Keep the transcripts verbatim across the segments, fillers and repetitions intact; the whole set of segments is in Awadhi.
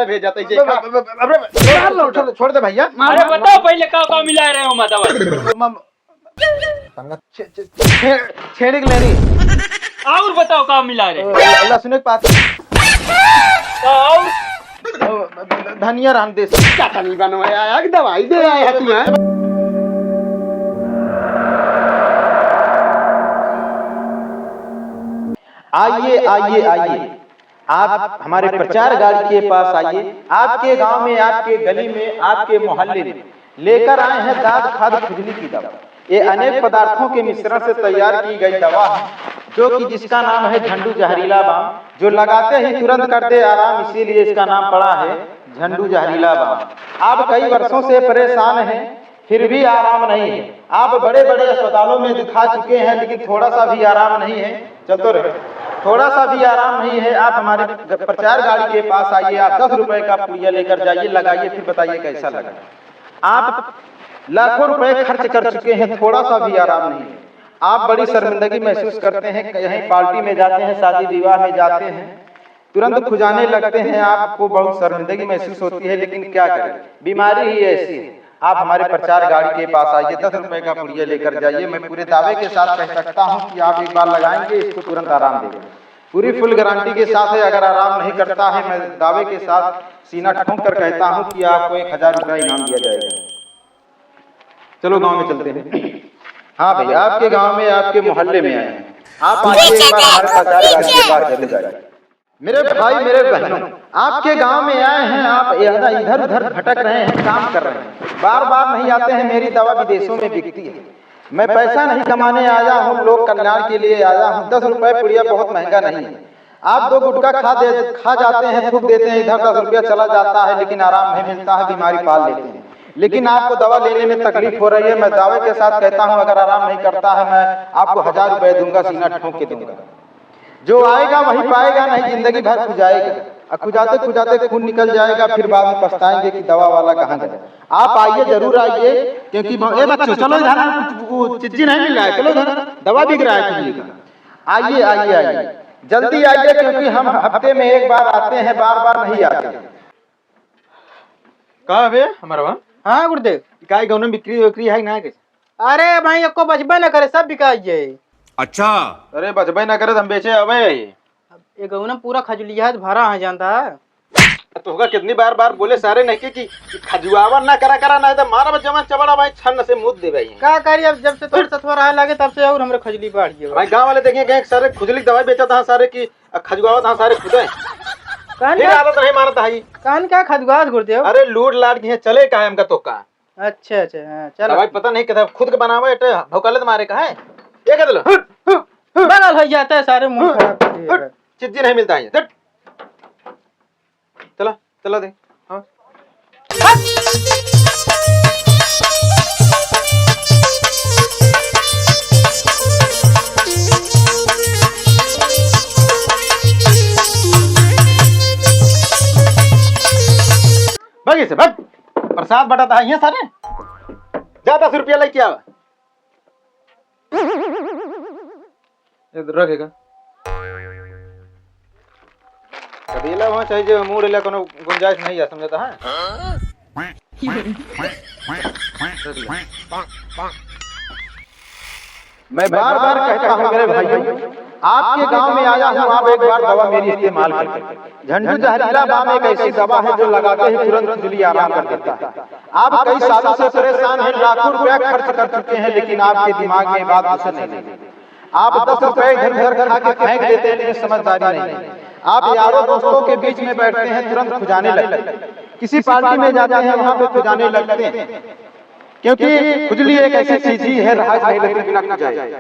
भेजा तैसे। अरे, अरे, अरे, छोड़, छोड़, छोड़ दे भैया। अरे बताओ पहले का का मिला रहे हो माता भाई? मम-, छे-, छे-, छे-, छेड़ी के लेनी। और बताओ का मिला रहे? ल-, लहसुन के पात। तो और? धनिया रहन दे। चटनी बनवाया, एक दवाई दे आया तू, हैं? आइए, आइए, आइए। आप हमारे प्रचार गाड़ी के पास आइए। आपके गांव में, आपके गली में, आपके मोहल्ले में लेकर आए हैं दाद खाद खुजली की दवा। ये अनेक पदार्थों के मिश्रण से तैयार की गई दवा है, जो कि जिसका नाम है झंडू जहरीला बाम, जो लगाते ही तुरंत कर दे आराम, इसीलिए इसका नाम पड़ा है झंडू जहरीला बाम। आप कई वर्षों से परेशान हैं, फिर भी आराम नहीं है। आप बड़े बड़े अस्पतालों में दिखा चुके हैं, लेकिन थोड़ा सा भी आराम नहीं है। चल तो रहे, थोड़ा सा भी आराम नहीं है। आप हमारे ग-, प्रचार गाड़ी के पास आइए, आप दस रुपए का पुड़िया लेकर जाइए, लगाइए, फिर बताइए कैसा लगा। आप लाखों रुपए खर्च कर चुके हैं, थोड़ा सा भी आराम नहीं है। आप बड़ी शर्मिंदगी महसूस करते हैं, कहीं पार्टी में जाते हैं, शादी विवाह में जाते हैं, तुरंत खुजाने लगते हैं, आपको बहुत शर्मिंदगी महसूस होती है, लेकिन क्या करें, बीमारी ही ऐसी है। आप हमारे प्रचार गाड़ी के पास आइए, दस रुपए का पुड़िया लेकर जाइए। मैं पूरे दावे के साथ कह सकता हूँ कि आप एक बार लगाएंगे, इसको तुरंत आराम देगा। पूरी फुल गारंटी के साथ है, अगर आराम नहीं करता है, मैं दावे के साथ सीना ठोंक कर कहता हूँ कि आपको एक हजार रुपया इनाम दिया जाएगा। चलो गांव में चलते हैं। हाँ भैया, आपके गांव में, आपके मोहल्ले में आए हैं। आप आइए, एक बार हमारे प्रचार गाड़ी के पास जरूर आइए। मेरे भाई, मेरे बहनों, आपके गांव में आए हैं, आप इधर इधर उधर भटक रहे हैं, काम कर रहे हैं, बार बार नहीं आते हैं। मेरी दवा विदेशों में बिकती है। मैं पैसा नहीं कमाने आया हूँ, लोक कल्याण के लिए आया हूँ। दस रुपए पुड़िया बहुत महंगा नहीं है। आप दो गुटखा खा दे, खा जाते हैं, थूक देते हैं, इधर दस रुपया चला जाता है, लेकिन आराम नहीं मिलता है, बीमारी पाल लेते हैं। लेकिन आपको दवा लेने में तकलीफ हो रही है, मैं दावे के साथ कहता हूँ, अगर आराम नहीं करता है, मैं आपको हजार रुपए दूंगा, सीना ठोंक के दूंगा। जो आएगा वही पाएगा, नहीं जिंदगी भर खुजाएगा। और खुजाते खुजाते खून निकल जाएगा, फिर बाद में पछताएंगे कि दवा वाला कहाँ गया। आप आइए, जरूर आइए, क्योंकि ब-, ए बच्चों, चलो इधर, वो चिज्जी नहीं मिल रहा है, चलो इधर, दवा बिक रहा है खुजली का। आइए, आइए, आइए, जल्दी आइए, क्योंकि हम हफ्ते में एक बार आते हैं, बार बार नहीं आते। का बे हमारा बा? हाँ गुरुदेव। का ई गौना बिक्री विक्री है ना कैसे? अरे भाई, एको बचबे न करे, सब बिकाई है। अच्छा। अरे बचबे न करे तो हम बेचे आवे। अब ये गौना पूरा खजुलिया भरा है जानता है। तोहका कितनी बार बार बोले सारे नहीं कि, कि खजुआवा ना करा करा, ना तो मारा बस जवान चबड़ा भाई छन्न से मुद दे भाई। का करी, अब जब से तोर सथवा रहा लागे तब से और हमरे खजुली बढ़ गई भाई। गांव वाले देखे कहे सारे खुजली की दवाई बेचत हैं सारे की, आ खजुआवत हैं सारे खुदे। कान फिर का, आदत नहीं मानत है। कान का खजुआवत गुरुदेव? अरे लूट लाट के चले का है हमका तो का। अच्छा, अच्छा, हाँ, चलो। दवाई पता नहीं कहता, खुद के बनावे, एटे भौकाले तो मारे का है। ये कह दिलो। बगल हो जाता है, सारे मुंह खराब कर दिए। हट, चिज्जी नहीं मिलता है। हट। चला, चला दे। हाँ। भाग इसे, भाग। प्रसाद बटाता है यहाँ सारे। जा दस रुपया लेके आवा। ये तो रखेगा। कबीला वहाँ चाहिए जो मूड़ ले कोनो गुंजाइश नहीं है, समझता है? मैं बार बार कहता हूँ मेरे भाइयों, आपके गांव में आया हूँ, आप एक बार दवा मेरी इस्तेमाल करें। झंडू जहरीला बाम एक ऐसी दवा है जो लगाते ही तुरंत खुजली आराम कर देता है। आप कई सालों से परेशान हैं, लाखों रुपया खर्च कर चुके हैं, लेकिन आपके दिमाग में बात घुस नहीं रही। आप दस रुपए इधर उधर खा के फेंक देते हैं, लेकिन समझदारी नहीं है। आप यारों दोस्तों के बीच में बैठते हैं, तुरंत खुजाने लगते हैं। किसी पार्टी में जाते हैं, वहां पे खुजाने लगते हैं, क्योंकि खुजली एक ऐसी चीज ही है, रहा नहीं लेकिन बिना खुजाए।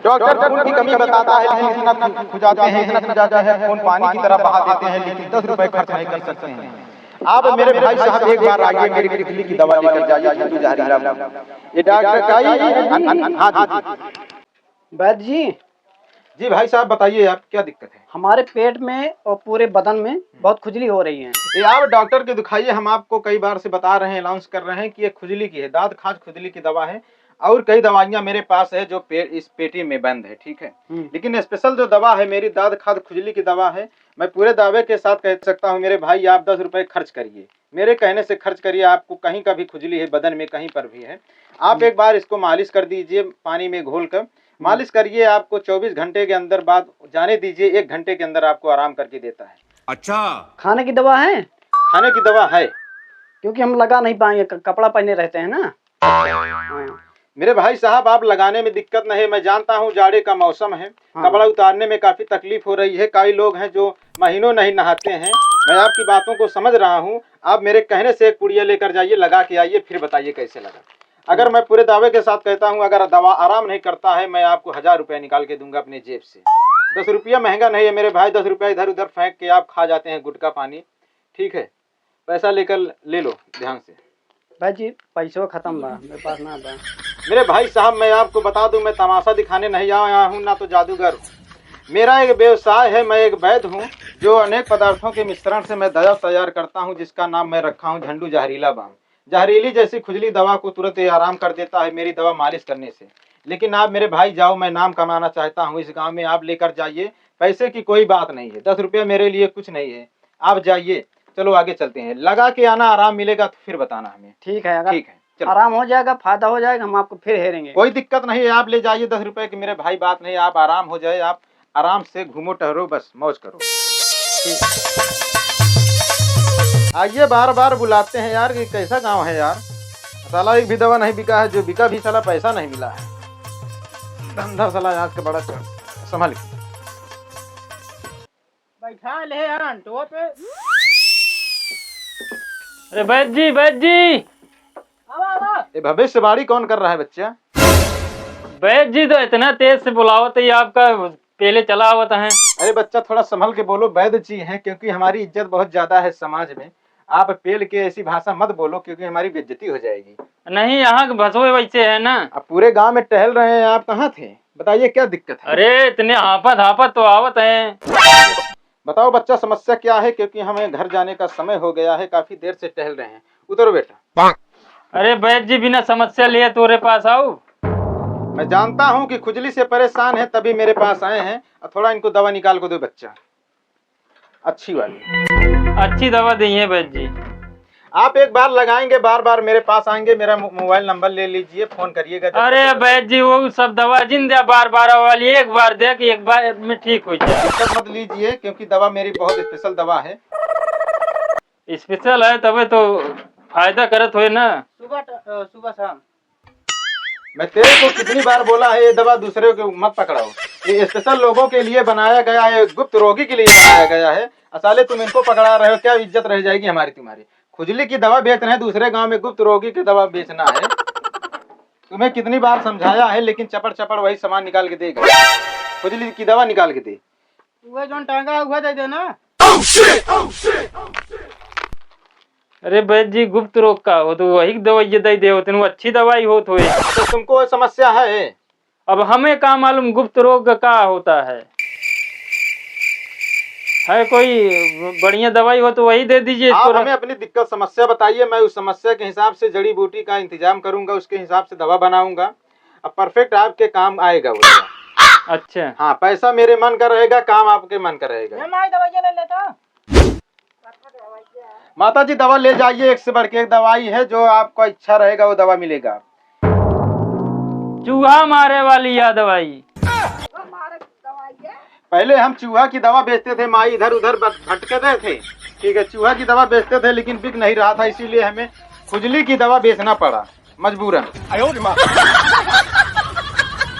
डॉक्टर खून की कमी बताता है, लेकिन इतना खु-, खुजाते हैं, इतना खुजाते हैं, खून पानी की तरह बहा देते हैं, लेकिन दस रुपए खर्च नहीं कर सकते हैं। आप मेरे भाई साहब एक बार आइए, मेरी खुजली की दवा लेकर जाइए, झंडू जहरीला। ये डॉक्टर का ही, हाँ जी। वैद्य जी। जी भाई साहब, बताइए, आप क्या दिक्कत है? हमारे पेट में और पूरे बदन में बहुत खुजली हो रही है। ये आप डॉक्टर के दिखाइए, हम आपको कई बार से बता रहे हैं, अनाउंस कर रहे हैं कि ये खुजली की है, दाद खाज खुजली की दवा है। और कई दवाइयाँ मेरे पास है जो पे-, इस पेटी में बंद है, ठीक है। हम्म। लेकिन स्पेशल जो दवा है मेरी, दाद खाद खुजली की दवा है। मैं पूरे दावे के साथ कह सकता हूँ मेरे भाई, आप दस रुपए खर्च करिए, मेरे कहने से खर्च करिए। आपको कहीं का भी खुजली है बदन में, कहीं पर भी है, आप हम्म। एक बार इसको मालिश कर दीजिए पानी में घोल कर। हम्म। मालिश करिए, आपको चौबीस घंटे के अंदर बाद, जाने दीजिए, एक घंटे के अंदर आपको आराम करके देता है। अच्छा। खाने की दवा है? खाने की दवा है। क्योंकि हम लगा नहीं पाएंगे, क-, कपड़ा पहने रहते हैं ना। हाँ। मेरे भाई साहब, आप लगाने में दिक्कत नहीं, मैं जानता हूँ जाड़े का मौसम है, हाँ। कपड़ा उतारने में काफी तकलीफ हो रही है, कई लोग हैं जो महीनों नहीं नहाते हैं, मैं आपकी बातों को समझ रहा हूँ। आप मेरे कहने से एक पुड़िया लेकर जाइए, लगा के आइए, फिर बताइए कैसे लगा। अगर हम्म। मैं पूरे दावे के साथ कहता हूँ, अगर दवा आराम नहीं करता है, मैं आपको हजार रुपया निकाल के दूंगा अपने जेब से। दस रुपया महंगा नहीं है मेरे भाई, दस रुपया इधर उधर फेंक के आप खा जाते हैं गुटखा पानी, ठीक है? पैसा लेकर ले लो ध्यान से। भाई जी, पैसो खत्म बा, मेरे पास ना बा। मेरे भाई साहब, मैं आपको बता दूं, मैं तमाशा दिखाने नहीं आया हूँ, ना तो जादूगर हूँ। मेरा एक व्यवसाय है, मैं एक वैद्य हूँ, जो अनेक पदार्थों के मिश्रण से मैं दवा तैयार करता हूँ, जिसका नाम मैं रखा हूँ झंडू जहरीला बाम। जहरीली जैसी खुजली दवा को तुरंत ये आराम कर देता है मेरी दवा मालिश करने से। लेकिन आप मेरे भाई जाओ, मैं नाम कमाना चाहता हूँ इस गांव में, आप लेकर जाइए, पैसे की कोई बात नहीं है, दस रुपया मेरे लिए कुछ नहीं है, आप जाइए। चलो आगे चलते हैं, लगा के आना, आराम मिलेगा तो फिर बताना हमें। ठीक है, अगर ठीक है, चलो। आराम हो जाएगा, फायदा हो जाएगा, हम आपको फिर हेरेंगे। कोई दिक्कत नहीं है, आप ले जाइए दस रुपए की, मेरे भाई, बात नहीं, आप आराम हो जाए, आप आराम से घूमो टहरो, बस मौज करो। ठीक। आइए, बार बार बुलाते हैं यार, ये कैसा गांव है यार? साला एक भी दवा नहीं बिका है, जो बिका भी साला पैसा नहीं मिला है। धंधा साला आज का बड़ा चल, संभल के। बैठा ले यार अंटो पे। अरे बैद जी, बैद जी। आवा, आवा। ये भविष्यवाणी कौन कर रहा है बच्चा? बैद जी तो इतना तेज से बुलावत है, आपका पहले चला आवत है। अरे बच्चा, थोड़ा संभल के बोलो, वैद जी हैं, क्योंकि हमारी इज्जत बहुत ज्यादा है समाज में। आप पेल के ऐसी भाषा मत बोलो, क्योंकि हमारी बेइज्जती हो जाएगी। नहीं, यहाँ के भसवे वैसे है ना। अब पूरे गांव में टहल रहे हैं, आप कहाँ थे? बताइए, क्या दिक्कत है? अरे, इतने हाफत हाफत तो आवत है। बताओ बच्चा, समस्या क्या है? क्योंकि हमें घर जाने का समय हो गया है, काफी देर से टहल रहे हैं। उतरो बेटा। अरे बैद जी, बिना समस्या लिए तोरे पास आऊ? मैं जानता हूँ कि खुजली से परेशान है, तभी मेरे पास आए हैं। अब थोड़ा इनको दवा निकाल को दो बच्चा, अच्छी वाली। अच्छी दवा दी है बैद जी। आप एक बार लगाएंगे, बार बार मेरे पास आएंगे, मेरा मो-, मोबाइल नंबर ले लीजिए, फोन करिएगा जब अरे तक। बैद जी, वो सब दवा जिन दे बार बार वाली, एक बार दे कि एक बार में ठीक हो जाए। दिक्कत मत लीजिए, क्योंकि दवा मेरी बहुत स्पेशल दवा है। स्पेशल है तबे तो फायदा करत होए ना। सुबह ट-, अ, सुबह शाम। मैं तेरे को कितनी बार बोला है, ये दवा दूसरे को मत पकड़ाओ। ये स्पेशल लोगों के लिए बनाया गया है, गुप्त रोगी के लिए बनाया गया है। और साले, तुम इनको पकड़ा रहे हो, क्या इज्जत रह जाएगी हमारी तुम्हारी? खुजली की दवा बेच रहे हैं, दूसरे गांव में गुप्त रोगी की दवा बेचना है। तुम्हें कितनी बार समझाया है, लेकिन चपड़ चपड़ वही सामान निकाल के देगा। खुजली की दवा निकाल के दे। वह जौन टांगा है, वह दे देना। अरे बैद जी, गुप्त रोग का हो तो वही दवाई दे दे होते, वो अच्छी दवाई होत होए। तो तुमको समस्या है? अब हमें का मालूम गुप्त रोग का होता है? है कोई बढ़िया दवाई हो तो वही दे दीजिए इसको। आप हमें अपनी दिक्कत समस्या बताइए, मैं उस समस्या के हिसाब से जड़ी बूटी का इंतजाम करूंगा, उसके हिसाब से दवा बनाऊंगा। अब परफेक्ट आपके काम आएगा वो दवा। अच्छा। हाँ, पैसा मेरे मन का रहेगा, काम आपके मन का रहेगा। ये माई दवाइयाँ ले लेता। माता जी, दवा ले जाइए, एक से बढ़ के एक दवाई है, जो आपका इच्छा रहेगा वो दवा मिलेगा। चूहा मारे वाली यह दवाई। पहले हम चूहा की दवा बेचते थे, माई इधर उधर भट-, भटकते थे, ठीक है, चूहा की दवा बेचते थे, लेकिन बिक नहीं रहा था, इसीलिए हमें खुजली की दवा बेचना पड़ा मजबूरन।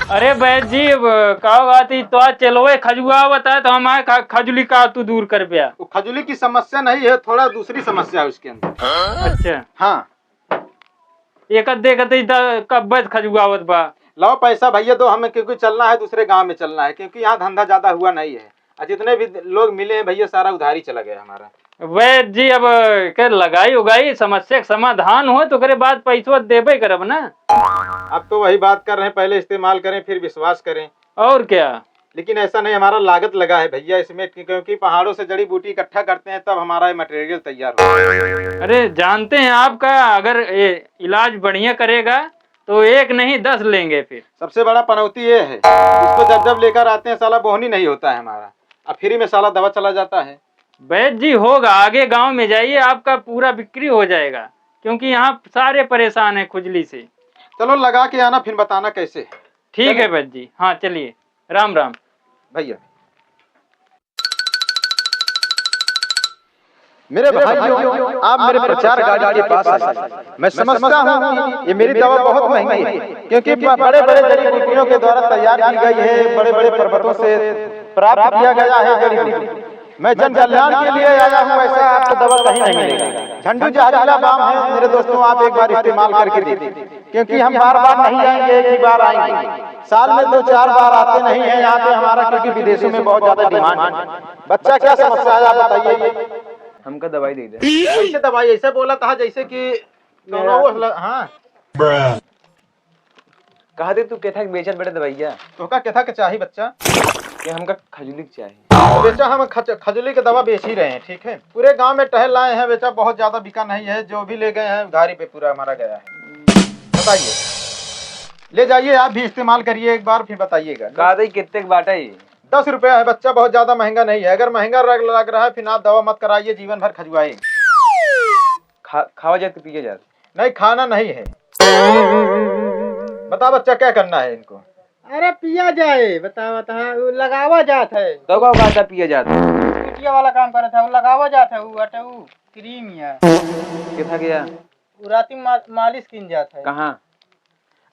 अरे बैद जी, अब का बात ही तो, आज चेलवे खजुआवत है तो हम आए ख-, खजुली का तू दूर कर बे। वो खजुली की समस्या नहीं है, थोड़ा दूसरी समस्या है उसके अंदर। अच्छा। हाँ। एक देखते ही द-, कब्बत खजुआवत बा। लाओ पैसा भैया दो हमें, क्योंकि चलना है, दूसरे गांव में चलना है, क्योंकि यहाँ धंधा ज्यादा हुआ नहीं है। और जितने भी लोग मिले हैं भैया, सारा उधारी चला गया हमारा। वैद जी, अब के लगाई उगाई समस्या के समाधान हो तो ओकरे बाद पैसवा देबे करब ना। अब तो वही बात कर रहे हैं, पहले इस्तेमाल करें फिर विश्वास करें। और क्या? लेकिन ऐसा नहीं, हमारा लागत लगा है भैया इसमें, क्योंकि पहाड़ों से जड़ी बूटी इकट्ठा करते हैं तब हमारा ये मटेरियल तैयार होता है। अरे जानते हैं आपका, अगर ये इलाज बढ़िया करेगा तो एक नहीं, दस लेंगे फिर। सबसे बड़ा पनौती ये है, इसको जब जब लेकर आते हैं, साला बोहनी नहीं होता है हमारा, अब फ्री में साला दवा चला जाता है। वैद जी, होगा, आगे गांव में जाइए, आपका पूरा बिक्री हो जाएगा, क्योंकि यहाँ सारे परेशान हैं खुजली से। चलो, लगा के आना, फिर बताना कैसे है। ठीक है चलिए। वैद जी, हाँ, चलिए, राम राम। भैया, मेरे भाइयों, आप मेरे प्रचार गाड़ी के पास आए। मैं समझता हूँ कि ये मेरी दवा बहुत महंगी है, क्योंकि ब-, बड़े-बड़े जड़ी बूटियों के द्वारा तैयार की गई है, बड़े-बड़े पर्वतों से प्राप्त किया गया है जड़ी बूटी। मैं जन कल्याण के लिए आया हूँ, ऐसा आपको दवा कहीं नहीं मिलेगा। झंडू जहरीला बाम है मेरे दोस्तों, आप एक बार इस्तेमाल करके देखिए। क्योंकि हम बार-बार नहीं आएंगे, एक ही बार आएंगे। साल में दो चार बार आते नहीं हैं यहाँ पे हमारा, क्योंकि विदेशों में बहुत ज्यादा डिमांड है। बच्चा, क्या समस्या है, आप बताइए। हमका दवाई दे दे। ऐसे दवाई ऐसे बोला था जैसे कि कौनो वो ल-, हाँ। कहा दे तू केथा के बेचत बड़े दवाइया? तोहका केथा के चाही बच्चा? कि हमका खजुली के चाही। बेचा, हम खज-, खजुली के दवा बेच ही रहे हैं, ठीक है? पूरे गांव में टहल लाए हैं बेचा, बहुत ज्यादा बिका नहीं है, जो भी ले गए हैं उधारी पे पूरा हमारा गया है। बताइए, ले जाइए, आप भी इस्तेमाल करिए एक बार, फिर बताइएगा। का दे, कितने के बाटा ये? दस रुपया है बच्चा, बहुत ज्यादा महंगा नहीं है। अगर महंगा लग, लग रहा है, फिर आप दवा मत कराइए, जीवन भर खजुआए। खा, खावा जात कि पिया जात? नहीं, खाना नहीं है। बता बच्चा, क्या करना है इनको? अरे पिया जाए, बता, बता, वो लगावा जात है। तो का कहता पिया जात? पिटिया वाला काम करत है, वो लगावा जात है, वो अटे, वो क्रीम या। किथा गया? वो राती मा-, मालिश किन जात है। कहाँ?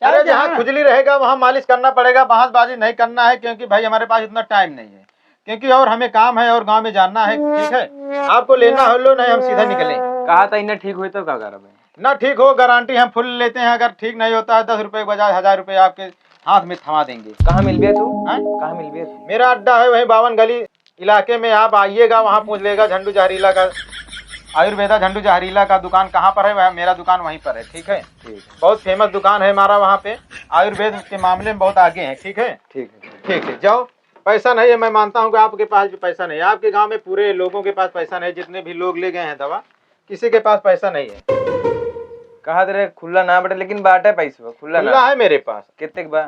अरे, जहाँ खुजली रहेगा, वहाँ मालिश करना पड़ेगा, बहसबाजी नहीं करना है, क्योंकि भाई, हमारे पास इतना टाइम नहीं है, क्योंकि और हमें काम है और गांव में जाना है, ठीक है? आपको लेना हो, लो, नहीं, हम सीधा निकलें। कहा था इन्हें ठीक हुए तो का करब? ना ठीक हो, गारंटी हम फुल लेते हैं, अगर ठीक नहीं होता है, दस रुपये के बजाय हजार रुपये आपके हाथ में थमा देंगे। कहाँ मिलबे तू? हैं? कहाँ मिलबे तू? मेरा अड्डा है वहीं बावन गली, इलाके में आप आइएगा, वहाँ पूछ लेगा झंडू जहरीला का, आयुर्वेदा झंडू जहरीला का दुकान कहाँ पर है, वह मेरा दुकान वहीं पर है, ठीक है? ठीक है। बहुत फेमस दुकान है हमारा वहाँ पे, आयुर्वेद के मामले में बहुत आगे हैं, ठीक है? ठीक है। ठीक है, जाओ। पैसा नहीं है, मैं मानता हूँ कि आपके पास भी पैसा नहीं है, आपके गाँव में पूरे लोगों के पास पैसा नहीं, जितने भी लोग ले गए हैं दवा, किसी के पास पैसा नहीं है। कहा तेरे खुला ना बटे, लेकिन बाटे पैसा, खुला ना। खुला है मेरे पास। कितने का बा?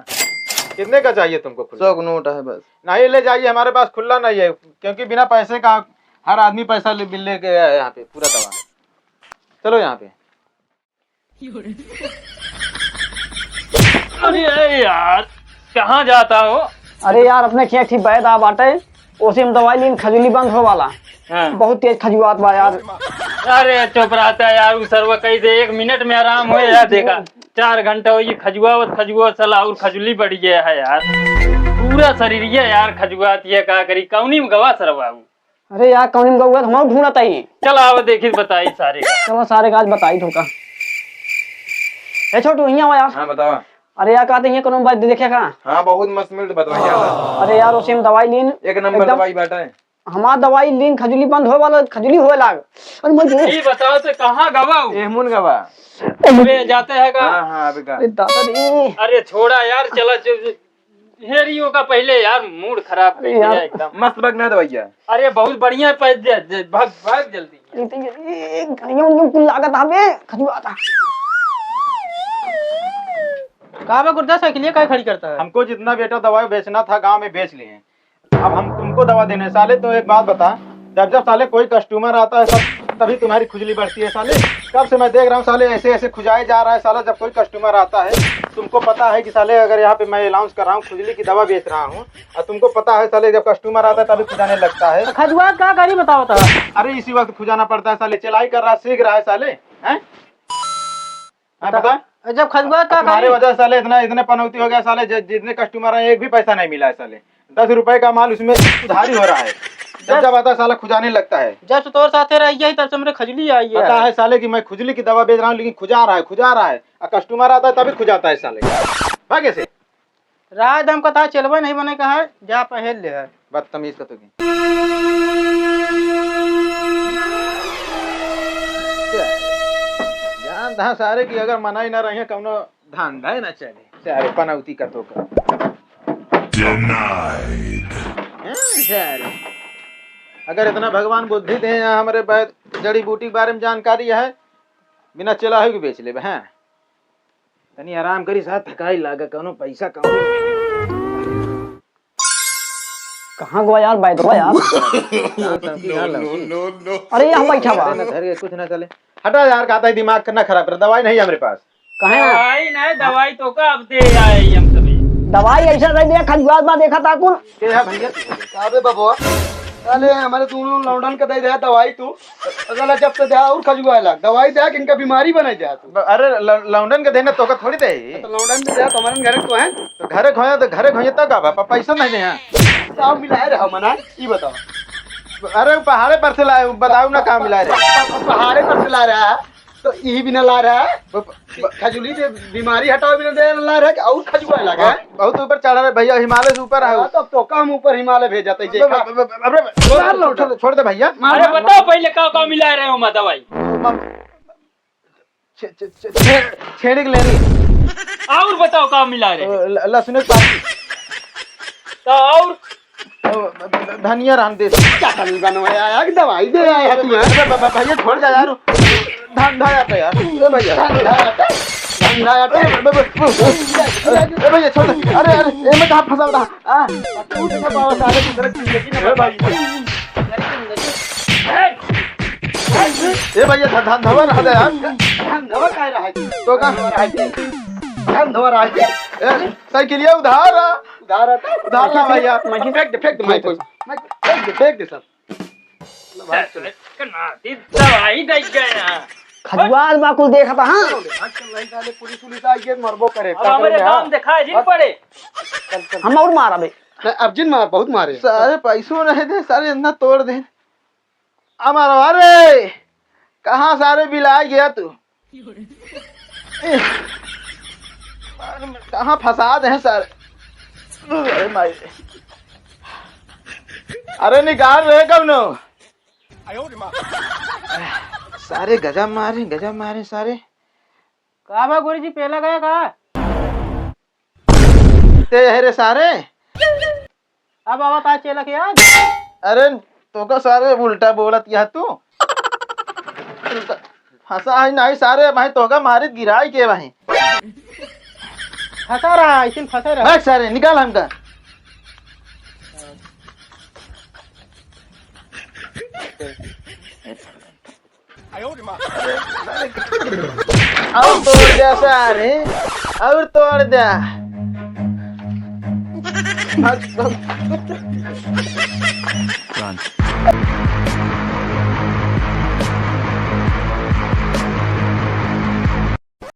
कितने का चाहिए तुमको खुला? सौ का नोट है बस। नहीं, ले जाइए, हमारे पास खुला नहीं है, क्योंकि बिना पैसे का हर आदमी पैसा ले, लेके आया है यहाँ पे, पूरा दवा। चलो यहाँ पे। अरे यार, कहाँ जाता हो? अरे यार, अपने खेत ही बैद आ बाटे, ओसे हम दवाई लीन, खजुली बंद हो वाला। हाँ। बहुत तेज खजुआत बा यार। अरे चुप रहता यार, उ सरवा कैसे एक मिनट में आराम हो यार। देखा, चार घंटा हो ये खजुआवत खजुआवत साला और खजुली बढ़ गया है यार। पूरा शरीर ये यार खजुआत ये का करी, कौनी में गवा सरवा उ? अरे यार, कौनी में गवा, हम ढूंढत आई। चल आवे देखी बताई सारे का। चलो सारे का आज बताई ठोका। ए छोटू, हियाँ आवा यार। हाँ, बतावा। अरे यार, कहते हियाँ कोनो बात देखे का? हाँ, बहुत मस्त मिलत बतवा यार। अरे यार, ओसे हम दवाई लीन। एक नंबर एकदम दवाई बाटा है। हमार दवाई लीन, खजुली बंद होए वाला, खजुली होए लाग। अरे मैं ये बताओ तो कहाँ गवा हो? एहमुन गवा। अबे जाते हैं का? हाँ, हाँ, अबे का? अरे दादा रे। अरे छोड़ा यार, चला च-, हेरियो का पहले यार, मूड खराब कर दिया यार। एकदम। मस्त बगना दवाइया। अरे बहुत बढ़िया, पै-, दे, दे, भाग, भाग जल्दी। अरे तो ये, ये, ये, ये कुल लागत हमें खजुआता। का बे गुर्दा, साइकिलिया काहे खड़ी करता है? हमको जितना बेटा दवाई बेचना था गांव में बेच लिए हैं। अब हम तुमको दवा देने साले, तो एक बात बता, जब जब साले कोई कस्टमर आता है तब तभी तुम्हारी खुजली बढ़ती है साले। कब से मैं देख रहा हूँ साले, ऐसे ऐसे खुजाए जा रहा है साला। जब कोई कस्टमर आता है, तुमको पता है कि साले अगर यहाँ पे मैं अनाउंस कर रहा हूँ, खुजली की दवा बेच रहा हूँ, और तुमको पता है साले जब कस्टमर आता है तभी खुजाने लगता है। तो खजुआ का करी बताओ तो। अरे इसी वक्त खुजाना पड़ता है साले, चिल्लाई कर रहा है, सीख रहा है साले, हैं? हाँ, बता। बता। जब खजुआ का तुम्हारे करी? वजह से साले इतना, इतने पनौती हो गया साले, जि-, जितने कस्टमर हैं, एक भी पैसा नहीं मिला है साले। दस रुपए का माल उसमें उधारी हो रहा है। जब जब जब आता है साला खुजाने लगता है। जब से तोर साथे रही है तब से हमरे खजुली आई है। पता है साले कि मैं खुजली की दवा बेच रहा हूँ, लेकिन खुजा रहा है, खुजा रहा है। और कस्टमर आता है तभी खुजाता है साले। भागे से। राय दम का था, चलबे नहीं बने कहा, जा पहल ले है। बदतमीज का तो की। जान था सारे कि अगर मनाई ना रही है, कौनो धंधा ही ना चले। सारे पनौती का तो का। Denied। हैं, सारे। अगर इतना भगवान बुद्धि दे हैं, हमारे बैद जड़ी बूटी के बारे में जानकारी है, बिना चला है कि बेच लेबे, हैं? तनी आराम करी साहब, थकाई लागा, कौनो पैसा कौनो। कहाँ गवा यार, बाय द वे यार। यार, तनकी ना लौटी। अरे, यहाँ बैठा बा। अरे, ना धर के कुछ ना चले। हटा यार, कहता है दिमाग ना खराब कर, दवाई नहीं है हमरे पास। कहाँ है? दवाई नहीं, दवाई तो का अब दे आए हम सभी। दवाई ऐसा दे दिया, खजुआत बा, देखा था कुल। के है भैया? का बे बबुआ? साले हमारे दोनों लौंडन का दे दिया दवाई तू। साला जब से दिया और खजुआए लाग। दवाई दिया कि इनका बीमारी बनाई दिया तू। ब-, अरे ल-, लौंडन का देना तोका थोड़ी दे। तो लौंडन दे दिया तो हमारे घर को है। तो घरे खोया तो घरे खोया तो का बा? प-, पैसा नहीं दे हैं। का मिलाए रहा मना, ई बताओ। अरे पहाड़े पर से लाए, बताओ ना का मिलाए रहे। प-, प-, पहाड़े पर से ला रहा है, तो यही बिना ला रहा है। ब-, ब-, खजूली से बीमारी हटावे बिना दे ला रहा है कि और खजुआ लगा है? बहुत ऊपर चढ़ा रहे भैया, हिमालय से ऊपर है। हाँ, तो, तो कम ऊपर हिमालय भेजा था, अरे, देखा? अरे, अरे, मार लो, छोड़, छोड़ दे भैया। मार, अरे मार, बताओ मार। पहले का, का मिला रहे हो मैं दवाई? म-, छे-, छे-, छे-, छे-, छेड़ी के लेनी। और बताओ का मिला रहे? अ, ल-, लहसुन के पात। तो और? अ, धनिया रहन दे। क्या धनिया बनवाया यार, दवाई दे आया है तू, हैं? अरे ब-, ब-, भैया छोड़ दे यार। धंधा आता यार। ए भैया। धंधा आता? धंधा आता? ए ब-, ब-, ब-, ए भैया छोड़ दे। अरे, अरे, ए में कहाँ फंसा रहा? आ, तू देखा बाबा सारे की तरफ जिंदगी ना ए भाई। ए, ए भैया, ध-, ध-, धवा रहा दे यार। धवा काहे रहा है? तो का? धवा रहा है। ए, साइकिलिया उधार आ। उधार आता? उधार ला भैया। मैं फेंक दे, फेंक दे, मैं फेंक दे, फेंक दे सब। दवाई दे गया। खजुआर बा कुल देखत, हाँ। आजकल नहीं साले पुलिस उलिस आई के मरबो करे। अब हमारे गांव दिखाई जिन पड़े। चल, चल। हम और मारबे। नहीं, अब जिन मार, बहुत मारे। सारे पैसों नहीं दे, सारे इतना तोड़ दे। अमरवा रे, कहाँ सारे बिलाई गया तू? ए, कहाँ फंसा दे हैं सारे? अरे माई। अरे निकाल रे कौनो। सारे गजब मारे, गजब मारे सारे। का बा गुरुजी, पेला गया का? ते है रे सारे। अब आवत आ चेला के याद। अरे, तोका सारे उल्टा बोलत या तू। उल्टा फंसा है नहीं सारे, भाई तोका मारित गिराई के भाई। फंसा रहा, ऐसे फंसा रहा। हट सारे, निकाल हमका। और तोड़ दे सारे, और तोड़ दे।